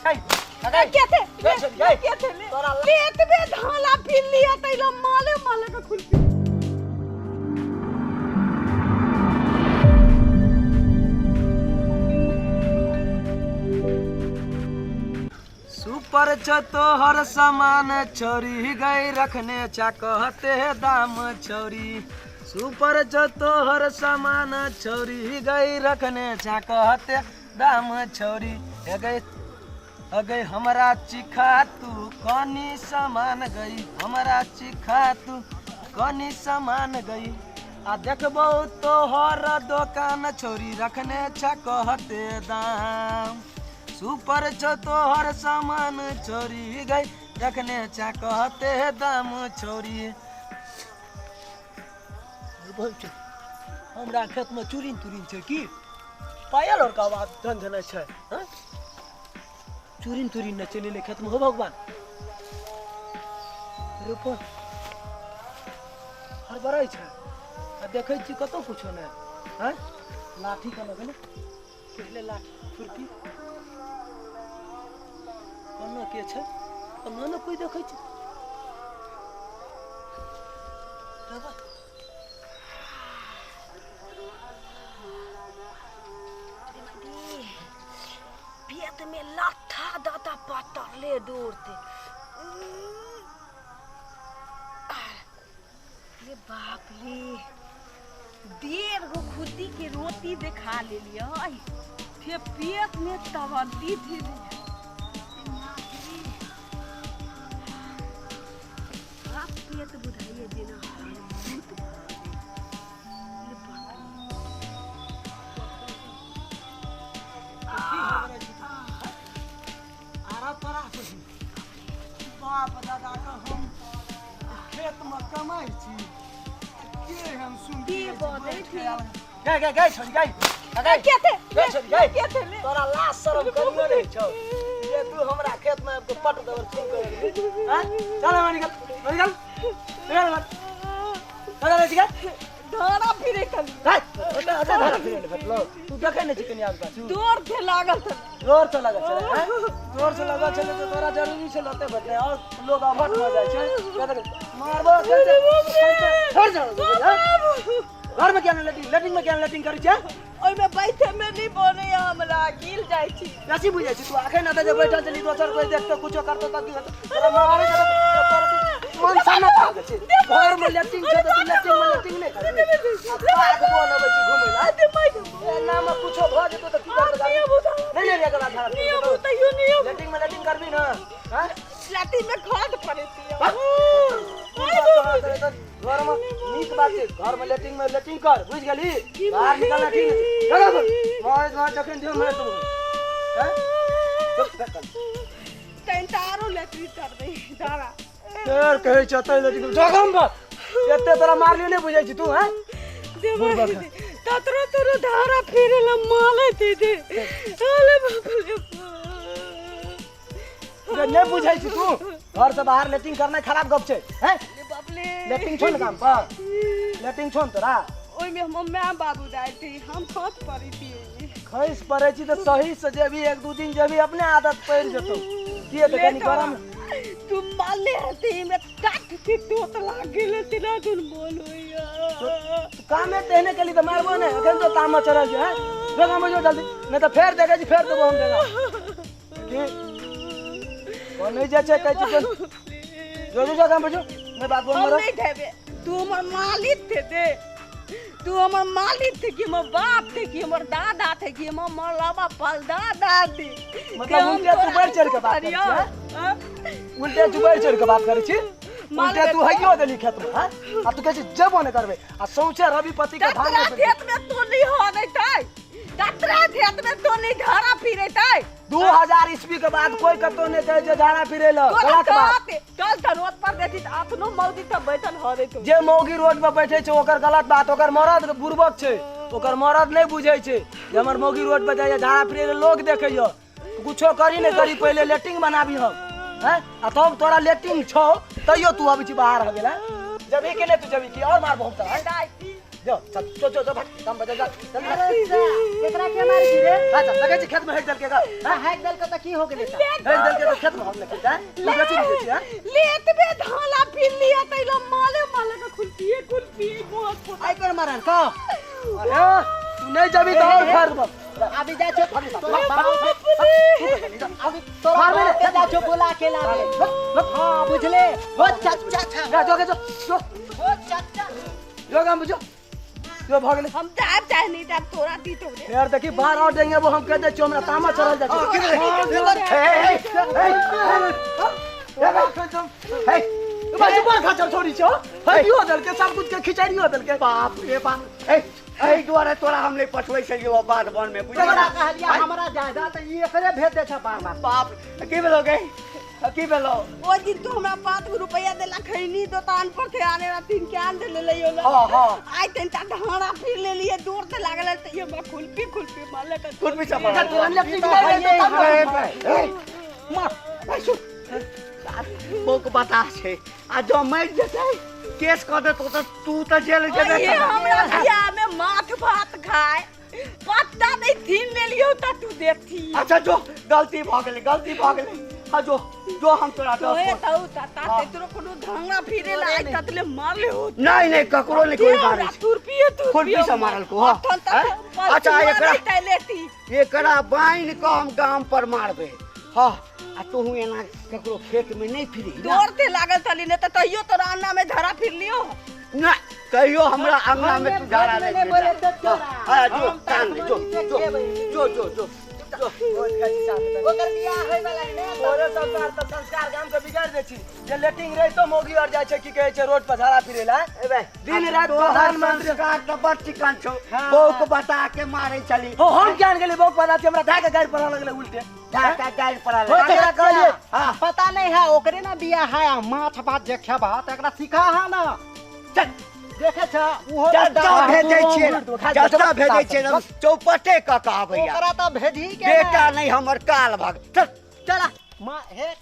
गई के थे गई छोरी, गई। के थे ले तोरा पेट में धाला पी लिया तैला माले माले के खुल सुपर छ तोहर सामान छोरी गई रखने चा कहते दाम छोरी सुपर छ तोहर सामान छोरी गई रखने चा कहते दाम छोरी हे गई अगई हमरा चिखा तू कनी सामान गई हमरा चिखा तू कनी सामान गई आ देखबौ तोहर दोकान छोरी रखने छ कहते दाम सुपर छ तोहर सामान छोरी गई रखने छ कहते दाम छोरी। बोल छै, हमरा खेतमे चुरिन तुरिन छै की पायल और का आवाज झनझनाइ छै हँ? चुरिन तुरिन नहि चलि एलै खेतमे हो भगवान रोपो हड़बड़ाइ छै आ देखै छी कतहु कुछो नहि हँ। लाठी केना गेलै पहिले लाठी खुरपी कोना के छै कोना ने कोइ देखै छै बाबा। पेट में लाठा दाता पतरले दौड़ते। रे बाप रे, 1.5 गो खुद्दी के रोटी देखा लेलियै, फिर पेट में तवंती थी। आप पेट बुझाइए जेना भूत भरल। रे बाप रे। की हड़बड़ाइ छी तू? आरा तोरा खुशी बाप दादा के हम खेतमे कमाइ छी के हम सुन की बजै छी? गई गई गई छोरी गई गई के थे गई छोरी गई के थे ले? तोरा लाज शरम करियो नहीं छौ जे तू हमरा खेत में आबि के पट दबर शुरू कर देली हां। चल हमरा निकल निकल निकल निकल चल ठीक है। धारा फिरे कली गई ओते ओते धरा फिरे ने भेटलो तू देखै नहीं छी कनी आग पाछू दौड़ थे लागल थे। जोर से लगल छलै हैं? जोर से लगल छलै तऽ तोरा जरूरी छलै ओते भेटलै और लोग अभट भऽ जाइ छै। मारबो छोड़ जा घर में क्या लेटिंग लेटिंग में क्या लेटिंग करै छै। ओहिमे बैठे में नहीं बने हमरा गिल जाइ छी। बेसी बुझै छी तू अखन एतऽ जे बैठल छली दोसर कोइ देखतौ कुछो करतौ तऽ की हेतौ? तोरा मारै छै तऽ तोरा मन साना भऽ गेल छै। घर में लेटिंग छै तऽ तू लेटिंग में लेटिंग नहि करबी आ पाग बनबै छी घुमै लए एना में कुछो भऽ जेतौ तऽ की करबै? नहि नहि एकर बाद धरा लेटिंग में लेटिंग करबी ना हैं? लाठी में खाद पड़े थी। घर में नीक बात छै घर में लेटिंग में लेटिंग कर बुझि गेली बाहर निकलना ठीक नहि छै। चल अब, मार मार जखन दियौ मारि देबौ हैं? चुप, चुप, चुप। तैं लेटरी कर दे धारा फेर कहै छ तै लेटिंग जगम पर एते तोरा मारलियो नहि बुझै छी तू हैं? बुड़बक है। ततरो तोरो धारा फिरे ला माले थे दे। अरे बाप रे बाप। जे नहि बुझै छी तू घर से बाहर लेटिंग करना खराब गप छै हैं? अरे बाप रे। लेटिंग छौ ने काम पर लेटिंग छौ ने तोरा? ओहिमे हमर my बाबू जाइ थी हम खस पड़ी थी। खसि पड़ै छी तऽ सही से जेबही 1-2 दिन जेबही अपने आदत पड़ि जेतौ। किए तऽ कनी गरम तू मारले हती हमरा काट के तोत लाग गेल तेना दुन बोल होइया। तू कामे तेहने केली तऽ मारबो नहि एखन तो तामा चढ़ल छै हैं? जो काम जो जल्दी नहि तऽ फेर देखै छी फेर देबो हम देगा की नहि जाइ छै कहै छी जो जो जो काम पर जो नहि बात बोल हम मरो। नहीं देबे तू हमर मालिक थे दे तू हमर मालिक थे कि हमर बाप थे कि हमर दादा थे कि हमर मरलाबा पल दादा थे। मतलब उल्टे तू बढ़ चढ़ के बात करै छी हैं? उल्टे तू बढ़ चढ़ के बात करै छी उल्टे तू हइयो देली खेत में हैं? आ तू कहै छी जेबो नहि करबै आ सौंसे रवि पति के धान ततरा रोपै छी। खेत में तो नहीं हो देतै ततरा खेत में तो नहीं धारा फिरेतै। 2000 ईस्वी के बाद कोई कतौ नहि कहै छै झाड़ा फिरै लए तोरा गलत बात। कहते, चल त रोड पर देखी त अपनो मौगी त बैठल हो देतौ। जे मौगी रोड पर बैठे छै ओकर गलत बात ओकर मरद बुड़बक छै ओकर मरद नहि बुझै छै जे हमर मौगी रोड पर जाइए झाड़ा फिरै लए लोग देखैए कुछो करी नहि करी पहिले लेटिंग बनाबी हम हैं? आ तब तोरा लेटिंग छौ तैयो तू अबै छी बाहर हो गेल हैं? जबी के नहि तू जबी की और मारबो हम तोरा हैं? जो चल जो जो जो भाग काम बजा जा चल। अरे एकरा के मार दी रे? अच्छा लगे छै खेत में हेक देलके गा। हां, हेक देलके त की हो गेलै? त हेक देलके त खेत में हम ने खेता तू बेची नहीं छी। हां, लेतबे धाला फिर लिया तैला माले माले के खुलपिए खुलपिए बहुत आई पर मारन का। अरे तू नहीं जबी तो और फाड़ दब। अभी जा छो तोरा बाप, अभी तोरा बाप के जा छो बोला के लावे। हां बुझले हो चच्चा छा। जा जो के जो जो हो चच्चा जो गाम बुझो जो भ गेलै। हम जाब चाहे नहीं जाब तोरा दी तो रे। यार देखी बाहर और देंगे वो हम कह दे चोमरा तामा चढ़ल जा छै। हे हे हे हे खा छोड़ी छो हइयो दल के सब कुछ के खिचड़ियो दल के। बाप रे बाप, ए एहि दुआरे तोरा हम नहीं पठबै छलियौ बाध वन में, बुझलियै? तोरा कहलिया हमरा जायदा त ई एकरे भेज दे छ बार बार। बाप की भेलो गे, की भेलो? ओ दिन तू हमरा 5 गो रुपया देला खैनी दुकान पर थे आने ला 3 के आन दे लेलियो ला। हां हां, आई तन ता ढाणा फिर लेलिए दूर से लागल त ये हमरा खुलपी खुलपी मारले के खुलपी से मारल। तोरा लेफ्ट में मार भाई सुन, बोक बता छै आ जो मरि जेतै केस कऽ देतौ त तू त जेल जेबे। ये हमरा बियाह में माथ भात खाए पत्ता नहीं छीन लेलियो त तू देखती। अच्छा जो गलती भ गेलै, गलती भ गेलै। हाँ जो जो हम तोरा तोए तौ ता ता तोरो कोनो धांगा फिरे ला आई ततले मार ले हो। नहीं नहीं ककरो नहीं कोई मारे तुरपिए तुरपिए खुरपी से मारल को। हां अच्छा एकरा एकरा बाइन क हम गाम पर मारबे। हां आ तोहू एना ककरो खेत में नहीं फिरी। दौड़ते लागल थली ने त तहियो तोरा अन्ना में धरा फिर लियो ना, कहियो हमरा अंगना में तू धरा नहीं बोले तो तोरा। हां जो कान जो जो जो जो जो ओकर बियाह होय वाला ने तोरे संस्कार त संस्कार गाम के बिगाड़ दे छी जे लेटिंग रही तो मोगी और जाय छै की कहै छै रोड पर झाड़ा फिरेला दिन रात प्रधानमंत्री संस्कार त बड़ चिकन छौ। बौक बता के मारै छली। हो हम ज्ञान गेली बौक बता के हमरा धाके गाड़ी पड़ा लगले उल्टे धाके गाड़ी पड़ा लगले। लगले कहलिए हां पता नहीं है ओकरे ना बियाह है माथ भात जे खेबा त एकरा सिखा है ना। चल देखे छ उहो जत्ता भेजै छियै, जत्ता भेजै छियै न चौपटे क के आबैया ओकरा त भेजी के बेटा नहीं हमर काल भग। चल चला मां हे।